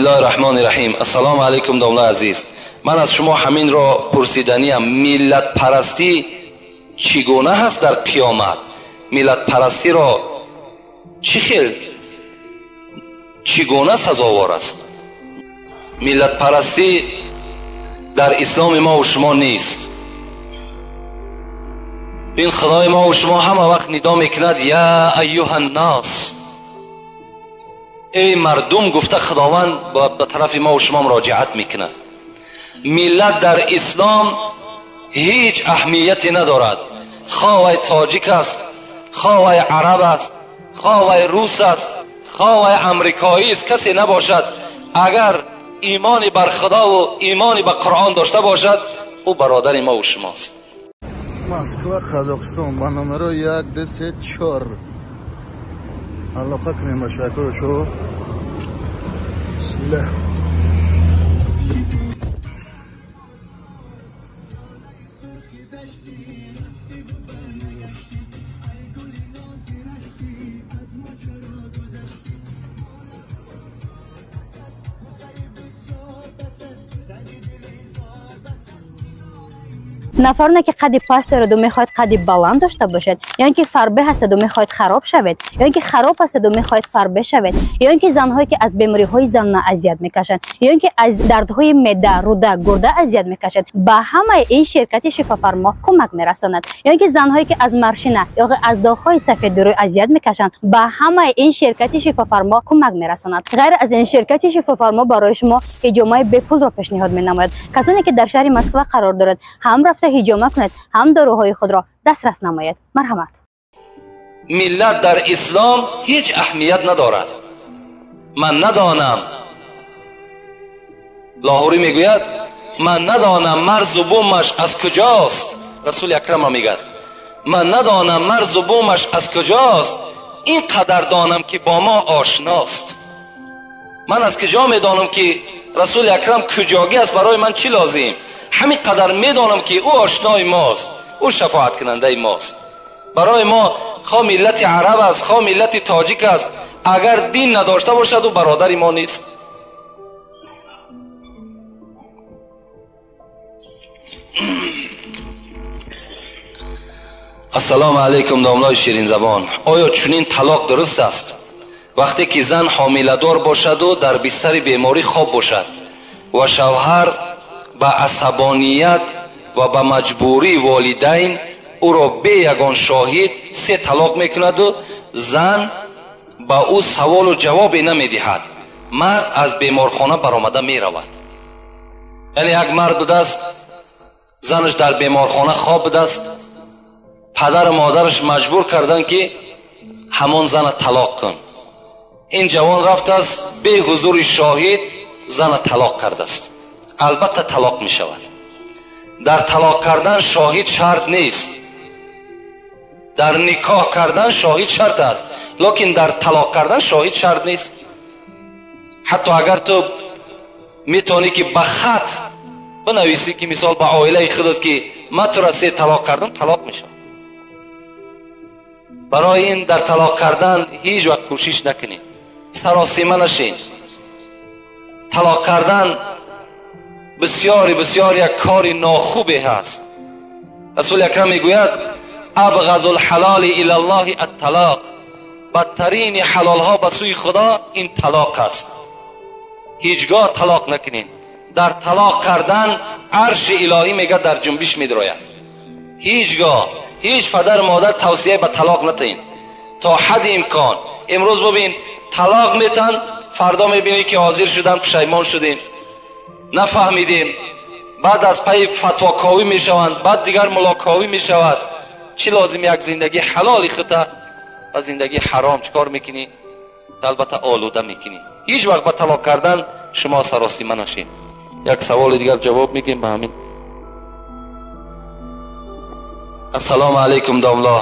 Бисмиллоҳи раҳмони раҳим. Ассалому алайкум, домла азиз. Ман аз шумо ҳаминро пурсиданиям: миллатпарастӣ чӣ гуна ҳаст дар қиёмат? Миллатпарастиро чӣ хел, чӣ гуна сазовор аст? Миллатпарастӣ дар исломи мо ва шумо нест. Ин худои мо ва шумо ҳама вақт нидо мекунад: я айюҳаннос, эй мардум, гуфта худованд ба тарафи мо ва шумо муроҷиат мекунад. Миллат дар ислом ҳеҷ аҳамияте надорад. Хоҳ вай тоҷик аст, хоҳ вай араб аст, хоҳ вай рус аст, хоҳ вай амрикоӣ аст, касе набошад, агар имони бар худову имони ба қуръон дошта бошад, ӯ бародари мо ва шумост. Москва, Қазоқистон ба номеро 1, 2, 3, 4 алоқа кунем ба шакои шо. Бисмиллаҳ. Нафароне ки қадди паст дораду мехоҳад қадди баланд дошта бошад, ё ин ки фарбе ҳастаду мехоҳад хароб шавед, ё ин ки хароб ҳастаду мехоҳад фарбе шавед, ё ин ки занҳое ки аз бемориҳои занона азият мекашанд, ё ин ки аз дардҳои меъда, руда, гурда азият мекашанд, ба ҳамаи ин ширкати Шифофармо кӯмак мерасонад. Ё ин ки занҳое ки аз маршина ё аз доғҳои сафеди рӯй азият мекашанд, ба ҳамаи ин ширкати Шифофармо кӯмак мерасонад. Ғайр аз ин, ширкати Шифофармо барои шумо ҳиҷомаи бепулро пешниҳод менамояд. Касоне ки дар шаҳри Москва қарор дорад, ҳам рафта ҳиҷома кунед, ҳам доруҳои худро дастрас намоед. Марҳамат. Миллат дар ислом ҳеҷ аҳамият надорад. Ман надонам, Лоҳурӣ мегӯяд, ман надонам марзу бумаш аз куҷост. Расули акрам мегӯяд, ман надонам марзу бумаш аз куҷост, ин қадар донам ки бо мо ошност. Ман аз куҷо медонам ки расули акрам куҷогӣ аст, барои ман чӣ лозим? Ҳамин қадар медонам ки ӯ ошнои мост, ӯ шафоаткунандаи мост. Барои мо хоҳ миллати араб аст, хоҳ миллати тоҷик аст, агар дин надошта бошад, ӯ бародари мо нест. Ассалому алайкум, домлои ширинзабон. Оё чунин талоқ дуруст аст? Вақте ки зан ҳомиладор бошаду дар бистари беморӣ хоб бошад ва шавҳар ба асабоният ва ба маҷбурии волидайн ӯро бе ягон шоҳид се талоқ мекунаду зан ба ӯ саволу ҷавобе намедиҳад, мард аз беморхона баромада меравад. Яъне як мард будааст, занаш дар беморхона хоб будааст, падару модараш маҷбур карданд ки ҳамон зана талоқ кун. Ин ҷавон рафтааст, бе ҳузури шоҳид зана талоқ кардааст. Албатта талоқ мешавад. Дар талоқ кардан шоҳид шарт нест, дар никоҳ кардан шоҳид шарт аст, лекин дар талоқ кардан шоҳид шарт нест. Ҳатто агар ту метавонӣ ки ба хат бинависӣ ки мисол ба оилаи худат ки ман тура се талоқ кардам, талоқ мешавад. Барои ин дар талоқ кардан ҳеҷ вақт кӯшиш накунед, саросима нашед. Талоқ кардан бисёри бисёр як кори нохубе ҳаст. Расули акрам мегӯяд: абғазу лҳалоли илаллоҳи атталоқ, бадтарини ҳалолҳо ба сӯи худо ин талоқ аст. Ҳеҷгоҳ талоқ накунед. Дар талоқ кардан арши илоҳӣ мегӯяд дар ҷунбиш медрояд. Ҳеҷгоҳ ҳеҷ падару модар тавсия ба талоқ натаҳед то ҳадди имкон. Имрӯз бибин, талоқ метан, фардо мебинӣ ки ҳозир шудан, пушаймон шудем, нафаҳмидем, баъд аз пайи фатвоковӣ мешаванд, баъд дигар мулоковӣ мешавад. Чӣ лозим як зиндагии ҳалоли хута ва зиндагии ҳаром чӣ кор мекунӣ? Албатта олуда мекунӣ. Ҳеҷ вақт ба талоқ кардан шумо саросима нашед. Як саволи дигар ҷавоб мегӯем ба ҳамин. Ассалому алайкум, домло.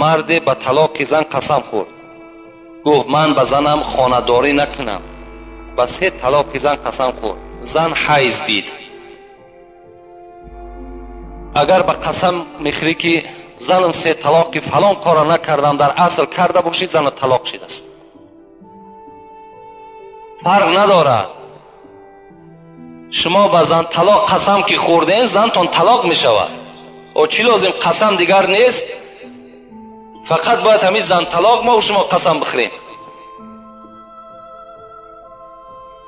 Марде ба талоқи зан қасам хӯрд, гуфт ман ба занам хонадорӣ накунам. Ба се талоқи зан қасам хӯрд, зан ҳайз дид. Агар ба қасам мехӯрӣ ки занам се талоқи фалон кора накардам, дар асл карда бошӣ, зана талоқ шидааст. Фарқ надорад. Шумо ба зан талоқ қасам ки хӯрден, зантон талоқ мешавад. О чӣ лозим, қасам дигар нест, фақат бояд ҳамин зан талоқ мо шумо қасам бихӯрем.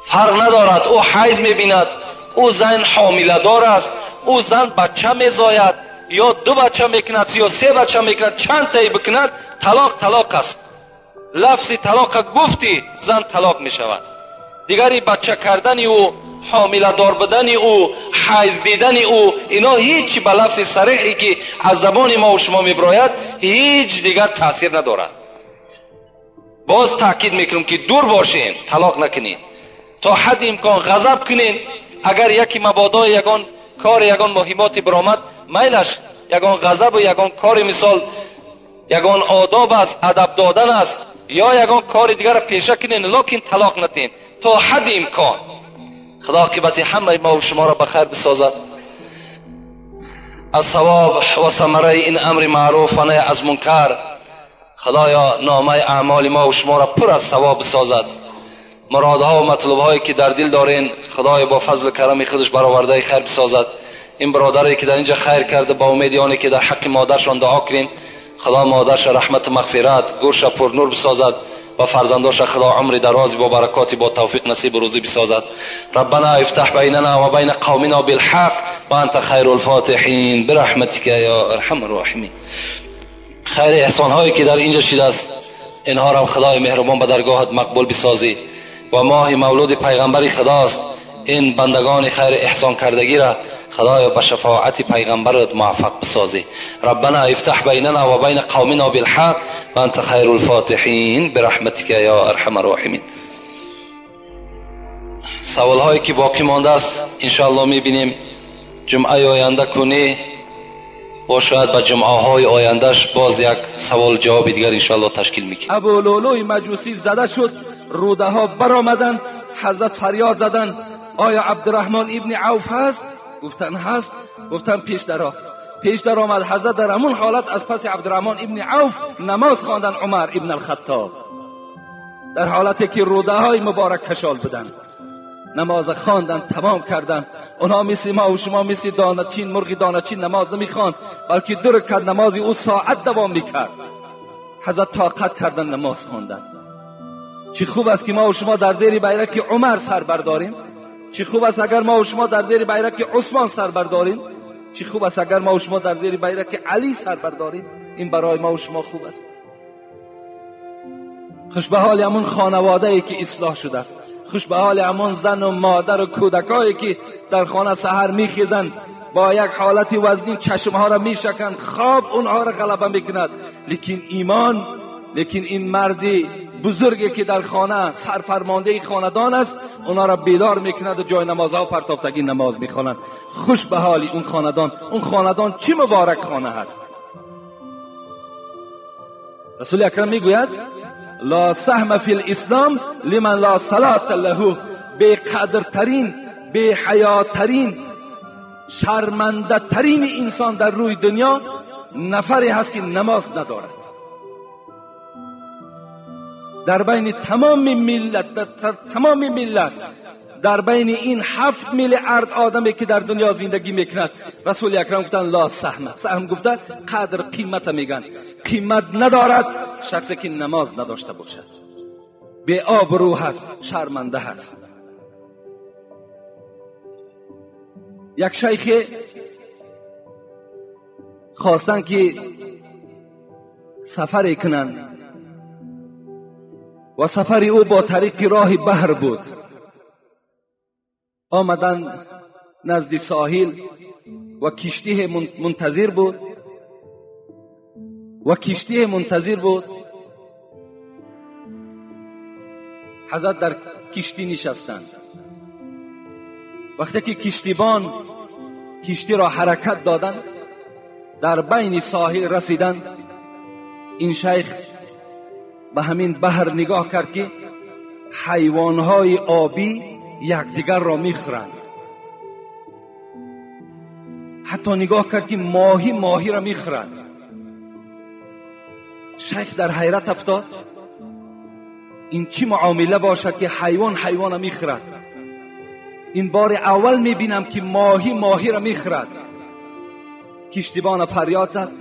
Фарқ надорад, ӯ ҳайз мебинад, ӯ зан ҳомиладор аст, ӯ зан бача мезояд, ё ду бача мекунад, ё се бача мекунад, чанд таи бикунад, талоқ талоқ аст. Лафзи талоқа гуфти, зан талоқ мешавад. Дигари бача кардани ӯ, ҳомиладор будани ӯ, ҳайз дидани ӯ, ино ҳеҷ ба лафзи сареҳе ки аз забони мо шумо мебирояд, ҳеҷ дигар таъсир надорад. Боз таъкид мекунам ки дур бошем, талоқ накунем, то ҳадди имкон ғазаб кунем. Агар яке мабодо ягон кор, ягон муҳимоти биромад, майлаш ягон ғазабу ягон кори, мисол ягон одоб аст, адаб додан аст, ё ягон кори дигарро пеша кунем, лекин талоқ натем то ҳадди имкон. Худо оқибати ҳамаи мо шуморо ба хайр бисозад. Аз савоб ва самараи ин амри маъруф ва наҳй аз мункар Худоё номаи аъмоли мо шуморо пур аз савоб бисозад. Муродҳо ва матлубҳое ки дар дил дорен, Худоё бо фазли карами худаш баровардаи хайр бисозад. Ин бародаре ки дар инҷа хайр карда, ба умеди оне ки дар ҳаққи модаршон дуо кунем, Худо модарша раҳмату мағфират, гӯрша пурнур бисозад ва фарзандоша Худо умри дарози бо баракоти бо тавфиқ насибу рӯзӣ бисозад. Раббана ифтаҳ байнана ва байна қавмина билҳақ ва анта хайрул фотиҳин бирахматика ё арҳамар роҳимин. Хайри эҳсонҳое ки дар инҷа шидааст, инҳоро Худои меҳрубон ба даргоҳат мақбул бисозӣ. Ва моҳи мавлуди пайғамбари Худост, ин бандагони хайри эҳсон кардагиро Худоё ба шафоати пайғамбарат муваффақ бисозӣ. Раббана ифтаҳ байнана ва байна қавмина билҳақ ва анта хайрул фотиҳин бирахматика ё арҳамар роҳимин. Саволҳое ки боқӣ мондааст, иншоаллоҳ мебинем ҷумъаи оянда кунӣ бо шояд ба ҷумъаҳои ояндаш боз як савол ҷавоби дигар иншоаллоҳ ташкил мекунем. Абулулуи маҷусӣ зада шуд, рӯдаҳо баромаданд, ҳазрат фарёд заданд: оё Абдурраҳмон ибни Авф ҳаст? Гуфтанд ҳаст. Гуфтанд пеш даро. Пеш даромад. Ҳазрат дар ҳамон ҳолат аз паси Абдурраҳмон ибни Авф намоз хонданд Умар ибн алхаттоб, дар ҳолате ки рӯдаҳои муборак кашол буданд. намоз хонданд, тамом карданд. Онҳо мисли мо ва шумо, мисли доначин, мурғи доначин намоз намехонд, балки ду ракат намози ӯ соат давом мекард. Ҳазрат тоқат карданд, намоз хонданд. Чӣ хуб аст ки мо ва шумо дар зери байраки Умар сар бардорем. Чӣ хуб аст агар мо ва шумо дар зери байраки Усмон сар бардорем. Чӣ хуб аст агар мо ва шумо дар зери байраки Алӣ сар бардорем. Ин барои мо ва шумо хуб аст. خوش به حال همون خانواده‌ای که اصلاح شده است. خوش به حال همون زن و مادر و کودکایی که در خانه سحر میخیزند، با یک حالت وزنین چشمها را میشکند، خواب اونها را غلبه میکند، لیکن ایمان، لیکن این مردی بزرگی که در خانه سرفرمانده خاندان است، اونها را بیدار میکند و جای نمازها پرتافتگی نماز میخوانند. خوش به حال اون خاندان. اون خاندان چی مبارک خانه هست. رسول اکرم میگوید لا سهم فی الاسلام لمن لا صلاة له. بی قدرترین، بی حیاترین، شرمنده ترین انسان در روی دنیا نفری هست که نماز ندارد. در بین تمام ملت، در تمام ملت، در بین این 7 میلیارد آدمی که در دنیا زندگی میکند، رسول اکرم گفتن لا سهم. سهم گفتن قدر، قیمت میگن. قیمت ندارد شخصی که نماز نداشته باشد. بی آبرو هست، شرمنده هست. یک شیخ خواستن که سفر کنند و سفر او با طریق راه بحر بود. آمدن نزد ساحل و کشتی منتظر بود و کشتی منتظر بود. حضرت در کشتی نشستند. وقتی که کشتیبان کشتی را حرکت دادند، در بین ساحل رسیدند. این شیخ به همین بحر نگاه کرد که حیوانهای آبی یکدیگر را میخورند. حتی نگاه کرد که ماهی ماهی را میخورد. شیخ در حیرت افتاد. این چی معامله باشد که حیوان حیوان را میخورد؟ این بار اول میبینم که ماهی ماهی را میخورد. کشتیبان فریاد زد،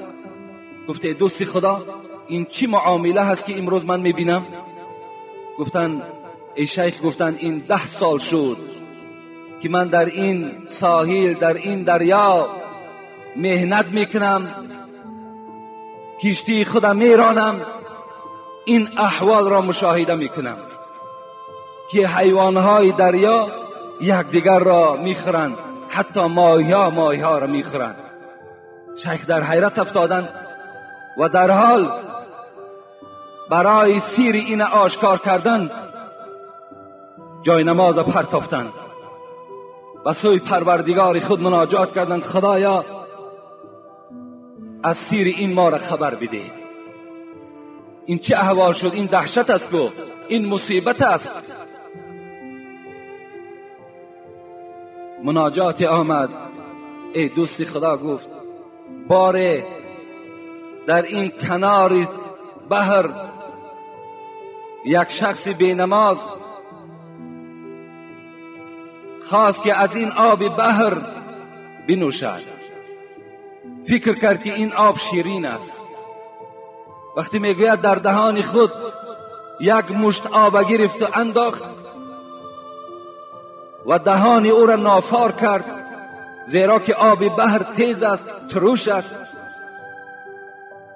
گفته دوست خدا این چی معامله هست که امروز من میبینم؟ گفتن ای شیخ، گفتن این 10 سال شد که من در این ساحل، در این دریا مهنت میکنم، کشتی خودم میرانم، این احوال را مشاهده میکنم که حیوانهای دریا یکدیگر را میخورند، حتی ماهی‌ها ماهی‌ها را میخورند. شیخ در حیرت افتادند و در حال برای سیر این آشکار کردن جای نماز پرتافتند و سوی پروردگار خود مناجات کردند، خدایا از سیر این ما را خبر بده، این چه احوال شد، این دهشت است کو، این مصیبت است. مناجات آمد، ای دوست خدا، گفت باره در این کنار بحر یک شخص بی نماز خواست که از این آب بحر بنوشد، فکر کرد که این آب شیرین است. وقتی میگوید در دهان خود یک مشت آب گرفت و انداخت و دهان او را نافار کرد، زیرا که آب بحر تیز است، تروش است.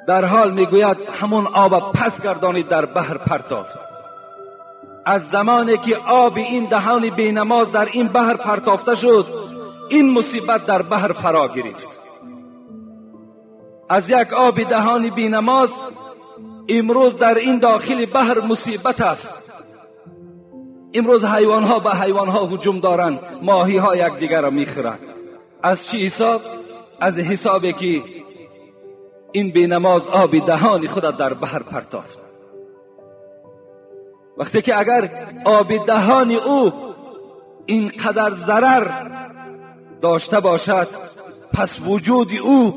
در حال میگوید همون آب پس گردانید، در بحر پرتافت. از زمانی که آب این دهان بینماز در این بحر پرتافته شد، این مصیبت در بحر فرا گرفت. از یک آب دهان بینماز امروز در این داخل بحر مصیبت است. امروز حیوانها به حیوانها هجوم دارند، ماهی ها یکدیگر را میخورند. از چی حساب؟ از حسابی که این بینماز آب دهان خود در بحر پرتافت. وقتی که اگر آب دهان او اینقدر ضرر داشته باشد، پس وجود او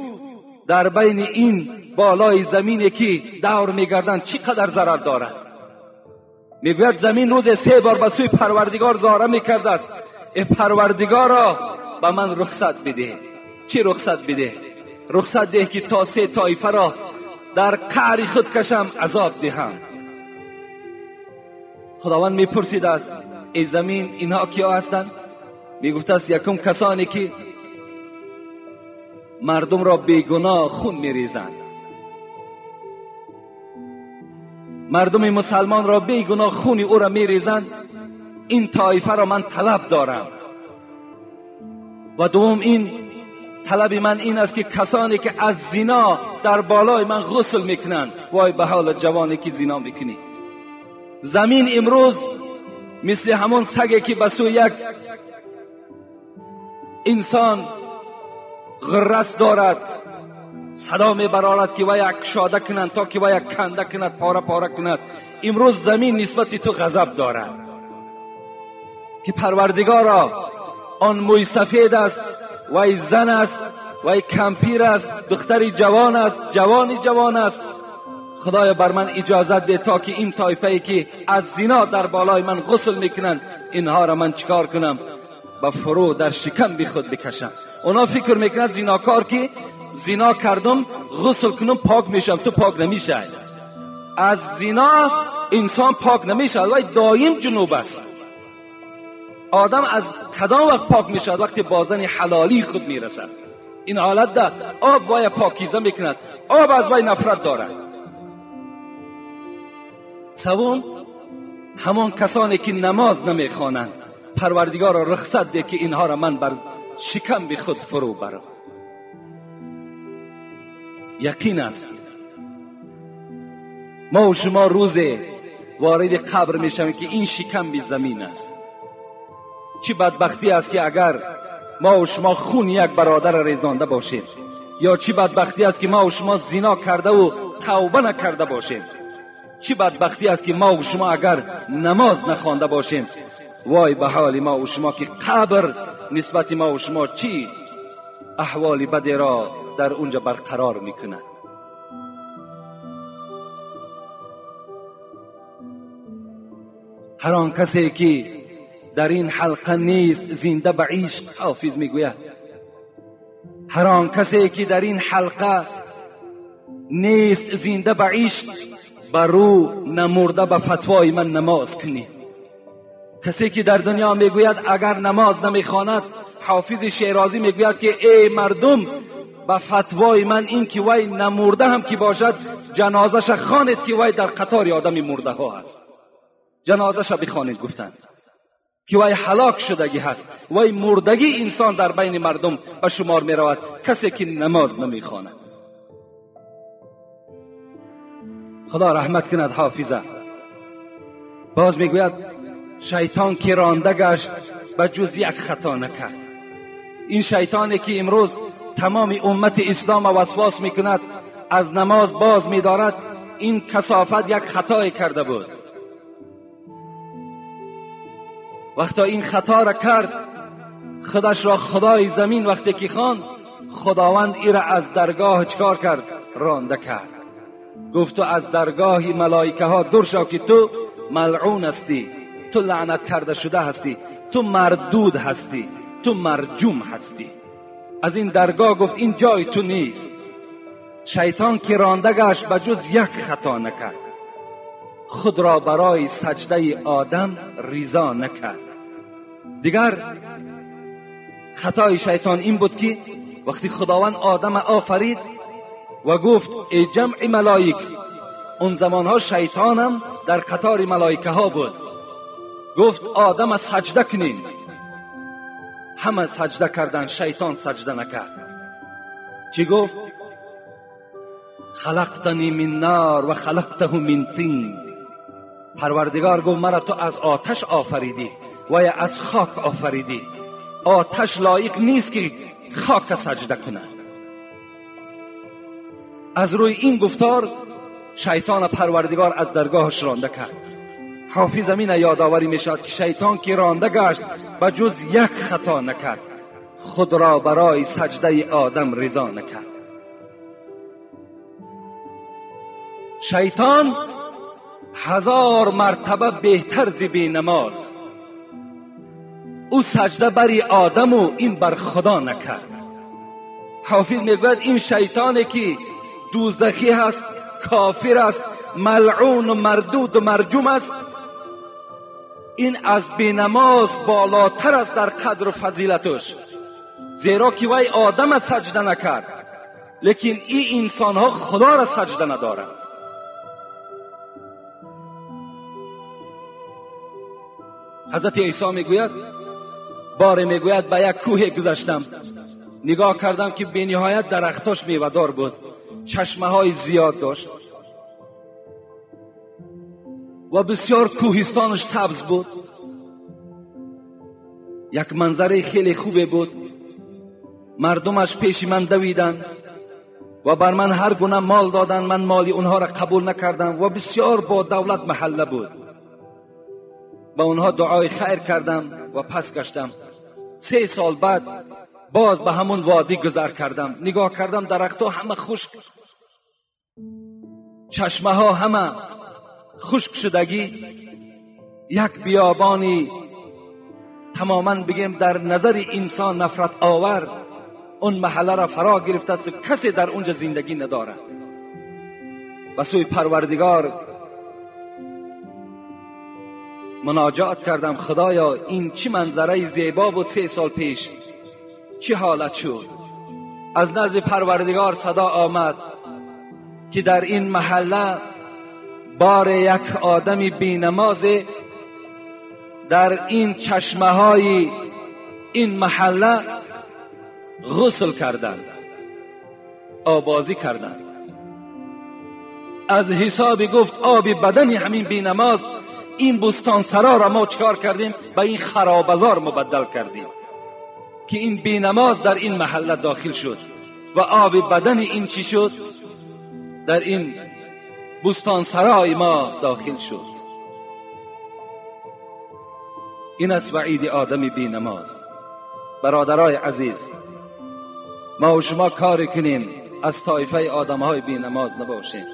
در بین این بالای زمینی که دور میگردند چی قدر ضرر دارد. میگوید زمین روز 3 بار به سوی پروردگار زاره میکرده است، ای پروردگارا به من رخصت بده. چی رخصت بده؟ رخصت ده که تا 3 طایفه را در قعر خود کشم، عذاب دهم. خداوند میپرسید است ای زمین اینها کیا هستند؟ میگفت است یکم کسانی که مردم را بیگناه خون میریزند، مردم مسلمان را بیگناه خون او را میریزند، این طایفه را من طلب دارم. و دوم این طلب من این است که کسانی که از زنا در بالای من غسل میکنند، وای به حال جوانی که زنا میکنی. زمین امروز مثل همون سگی که به سوی یک انسان غرس دارد، صدا میبرارد که وی کشاده کنند تا که وی کنده کند، پاره پاره کند. امروز زمین نسبت تو غضب دارد که پروردگارا آن موی سفید است، وی زن است، وی کمپیر است، دختری جوان است، جوانی جوان است. خدایا بر من اجازت ده تا که این طایفه که از زنا در بالای من غسل میکنند، اینها را من چیکار کنم؟ به فرو در شکم بی خود بکشم. اونا فکر میکنند زیناکار که زنا کردم غسل کنم پاک میشم. تو پاک نمیشی. از زنا انسان پاک نمیشد، ولی دایم جنوب است. آدم از کدام وقت پاک میشد؟ وقتی با زن حلالی خود میرسد. این حالت ده آب وای پاکیزه میکند، آب از وای نفرت دارد. سوم همان کسانی که نماز نمیخوانند، پروردگار را رخصت ده که اینها را من بر شکم به خود فرو برم. یقین است ما و شما روز وارد قبر میشویم که این شکم به زمین است. چه بدبختی است که اگر ما و شما خون یک برادر ریزانده باشیم، یا چه بدبختی است که ما و شما زنا کرده و توبه نکرده باشیم. چه بدبختی است که ما و شما اگر نماز نخوانده باشیم. وای به حال ما و شما که قبر نسبت ما و شما چی احوال بدی را در اونجا برقرار میکند. هر آن کسی که در این حلقه نیست زنده به عشق، حافظ میگوید هر آن کسی که در این حلقه نیست زنده به عشق، بر او نمرده به فتوای من نماز کنی. کسی که در دنیا میگوید اگر نماز نمیخواند، حافظ شیرازی میگوید که ای مردم به فتوای من این که وی نمرده هم که باشد جنازش خوانید که وی در قطار آدم مرده ها هست. جنازش بخوانید گفتند که وی هلاک شدگی هست، وی مردگی انسان در بین مردم به شمار می رود کسی که نماز نمیخواند. خدا رحمت کند حافظه. باز میگوید شیطان که رانده گشت به جز یک خطا نکرد. این شیطانی که امروز تمام امت اسلام وسواس میکند، از نماز باز میدارد، این کثافت یک خطای کرده بود. وقتا این خطا را کرد، خودش را خدای زمین وقتی که خواند، خداوند ای را از درگاه چکار کرد؟ رانده کرد. گفت تو از درگاه ملائکه ها دور شو که تو ملعون هستی، تو لعنت کرده شده هستی، تو مردود هستی، تو مرجوم هستی. از این درگاه گفت این جای تو نیست. شیطان که رانده گشت به جز یک خطا نکرد، خود را برای سجده آدم ریزا نکرد. دیگر خطای شیطان این بود که وقتی خداوند آدم آفرید و گفت ای جمع ملائک، اون زمانها شیطانم در قطار ملائکه ها بود، گفت آدم سجده کنین. همه سجده کردن، شیطان سجده نکرد. چی گفت؟ خلقتنی من نار و خلقته من طین. پروردگار گفت مرا تو از آتش آفریدی و یا از خاک آفریدی. آتش لایق نیست که خاک سجده کند. از روی این گفتار شیطان پروردگار از درگاهش رانده کرد. حافظ امین یادآوری میشد که شیطان که رانده گشت به جز یک خطا نکرد، خود را برای سجده آدم رضا نکرد. شیطان 1000 مرتبه بهتر ز بی نماز. او سجده بری آدم و این بر خدا نکرد. حافظ میگوید این شیطانی که دوزخی هست، کافر است، ملعون و مردود و مرجوم است، این از بینماز بالاتر است در قدر و فضیلتش، زیرا که وی آدم سجده نکرد، لیکن این انسان ها خدا را سجده ندارند. حضرت عیسی میگوید باره میگوید به یک کوه گذشتم، نگاه کردم که به نهایت درختاش میوه‌دار بود، چشمه های زیاد داشت و بسیار کوهستانش سبز بود، یک منظره خیلی خوبه بود. مردمش پیش من دویدن و بر من هر گونه مال دادن، من مالی اونها را قبول نکردم و بسیار با دولت محله بود. با اونها دعای خیر کردم و پس گشتم. 3 سال بعد باز به همون وادی گذر کردم، نگاه کردم درختها همه خشک، چشمه ها همه خشک شدگی، یک بیابانی تماما بگیم در نظر انسان نفرت آور اون محله را فرا گرفته است، کسی در اونجا زندگی نداره. و سوی پروردگار مناجات کردم، خدایا این چی منظره زیبا بود 3 سال پیش، چه حالت شد؟ از نزد پروردگار صدا آمد که در این محله بار یک آدمی بی نماز در این چشمه های این محله غسل کردند، آبازی کردند. از حساب گفت آب بدنی همین بی نماز این بستان سرا را ما چکار کردیم؟ به این خرابزار مبدل کردیم که این بی نماز در این محله داخل شد و آب بدن این چی شد؟ در این بستان سرای ما داخل شد. این است وعید آدم بی نماز. برادرای عزیز، ما و شما کار کنیم از طایفه آدم های بی نماز نباشیم.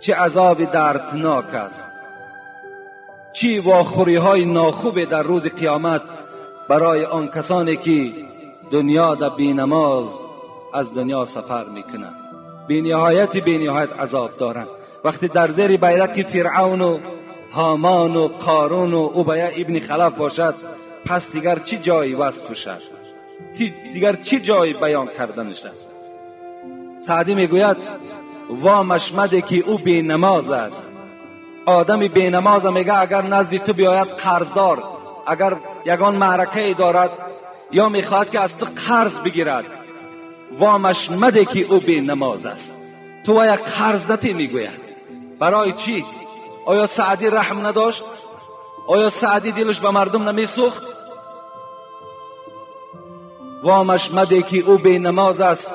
چه عذاب دردناک است. چی واخوری های ناخوب در روز قیامت برای آن کسانی که دنیا در بینماز از دنیا سفر میکنند. بی نهایت عذاب دارند. وقتی در زیر بیرق فرعون و هامان و قارون و ابی ابن خلف باشد، پس دیگر چی جایی وصفش است؟ دیگر چی جایی بیان کردنش است؟ سعدی میگوید وامش مده که او بی نماز است. آدم بی نماز میگه اگر نزد تو بیاید قرضدار، اگر یگان معرکه دارد یا میخواهد که از تو قرض بگیرد، وامش مده که او بی نماز است. تو یک قرض نتی میگوید. برای چی؟ آیا سعدی رحم نداشت؟ آیا سعدی دلش به مردم نمیسوخت؟ وامش مده که او بی نماز است،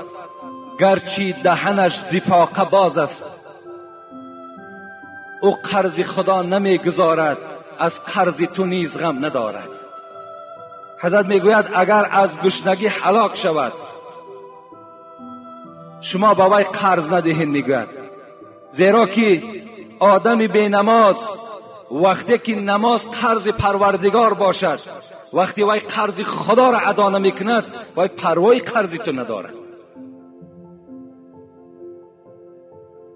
گرچه دهنش زفاقه باز است. او قرض خدا نمیگذارد، از قرض تو نیز غم ندارد. حضرت میگوید اگر از گشنگی هلاک شود شما با وی قرض ندهین. میگوید زیرا که آدم بی نماز وقتی که نماز قرض پروردگار باشد، وقتی وی قرض خدا را ادا نمیکند، وی پروای قرض تو ندارد.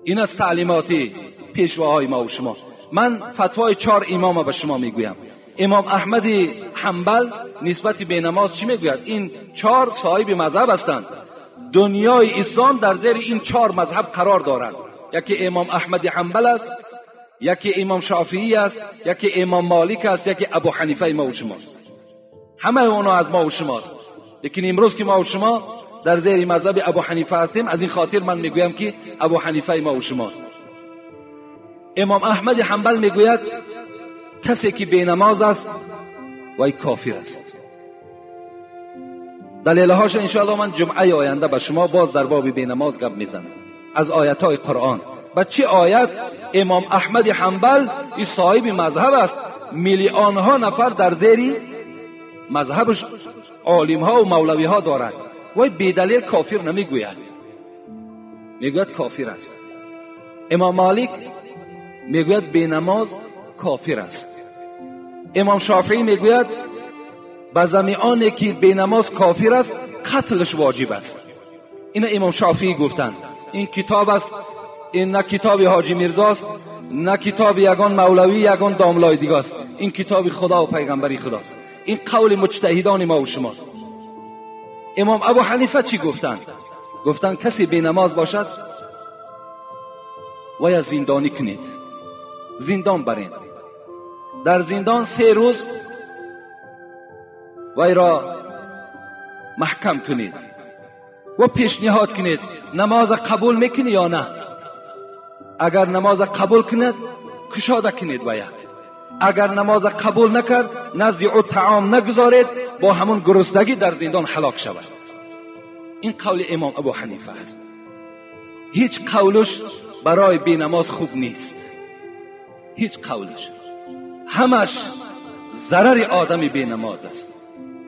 این از تعلیماتی پیشواهای ما و شما. من فتوای 4 امام به شما میگویم. امام احمد حنبل نسبت به نماز چی میگوید؟ این 4 صاحب مذهب هستند. دنیای اسلام در زیر این 4 مذهب قرار دارند. یکی امام احمد حنبل است، یکی امام شافعی است، یکی امام مالک است، یکی ابو حنیفه ما و شماست. همه اونا از ما و شماست. لیکن امروز که ما و شما در زیر مذهب ابو حنیفه هستیم، از این خاطر من میگویم که ابو حنیفه ما و شماست. امام احمد حنبل میگوید کسی که بی نماز است وی کافر است. دلیلهاش انشاءالله من جمعه آینده به شما باز در باب بی نماز گپ میزنم از آیت های قرآن. به چه آیت امام احمد حنبل این صاحب مذهب است، میلیون ها نفر در زیر مذهبش عالم ها و مولوی ها دارد، وی بی دلیل کافر نمیگوید، میگوید کافر است. امام مالک میگوید بی نماز کافر است. امام شافعی میگوید به زمیانه که بی نماز کافر است قتلش واجب است. این امام شافعی گفتند. این کتاب است، این نه کتاب حاجی میرزاست، نه کتاب یگان مولوی یگان داملای دیگه است. این کتاب خدا و پیغمبری خداست. این قول مجتهدان ما و شماست. امام ابو حنیفه چی گفتند؟ گفتند کسی بی نماز باشد ویا زندانی کنید، زندان برین، در زندان 3 روز وی را محکم کنید و پیشنهاد کنید نماز قبول میکنی یا نه. اگر نماز قبول کند کشاده کنید ویا، اگر نماز قبول نکرد نزد او طعام نگذارید، با همون گرسنگی در زندان هلاک شود. این قول امام ابو حنیفه است. هیچ قولش برای بی نماز خوب نیست، هیچ قولش، همش ضرر آدم بی نماز است.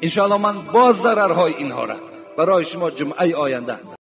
انشاءالله من باز ضررهای اینها را برای شما جمعه آینده